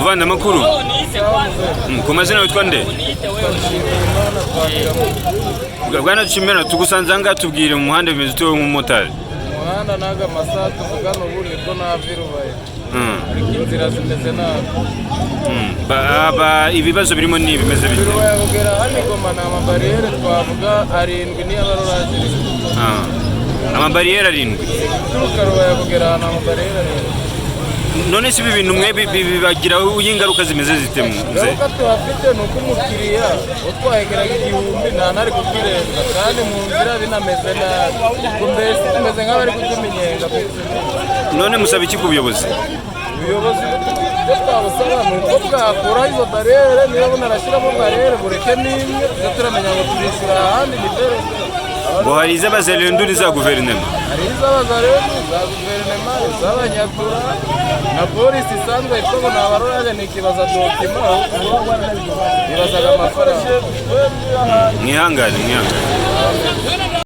Muvanda, amakuru? Ku mazina witwa nde? Bwana Dushimira, tugusanze aha ngaha, tubwire mu muhanda bimeze ute, wowe nk'umumotari? Umuhanda n'aga masaha tuvugana ubu nibwo nava i Rubaya, ariko inzira zimeze nabi. Ibibazo birimo ni bimeze bite? Rubaya kugera hano i Goma ni amabariyeri twavuga arindwi niyo abaruraje. Ah. Amabariyeri arindwi? Guturuka Rubaya kugera ahantu amabariyeri arindwi. None se ibi bintu mwe bibagiraho ingaruka zimeze zite mze? Ingaruka tuhafite ni uko umukiriya utwahegeraga 1000 nta ntari kukirenza, kandi mu nzira binameze nabi. Ubwo mbese tumeze nk'abari kurya iminyenga ku izi minsi. None musaba iki ku buyobozi? Ubuyobozi, icyo twabusaba ni uko bwakuraho izo bariyeri. Niba bunarashyiramo bariyeri, bureke n'imwe tuze turamenya ngo turishyura ahandi ni bereke. Ngo hari iz'abazelendu n'iza guverinoma. Hari iz'abazarendu, za guverinoma, iz'abanyatura na polisi isanzwe yitwa ngo ni abarorage. Nikibaza document, bibazaga amafaranga. Mwihangane, mwihangane.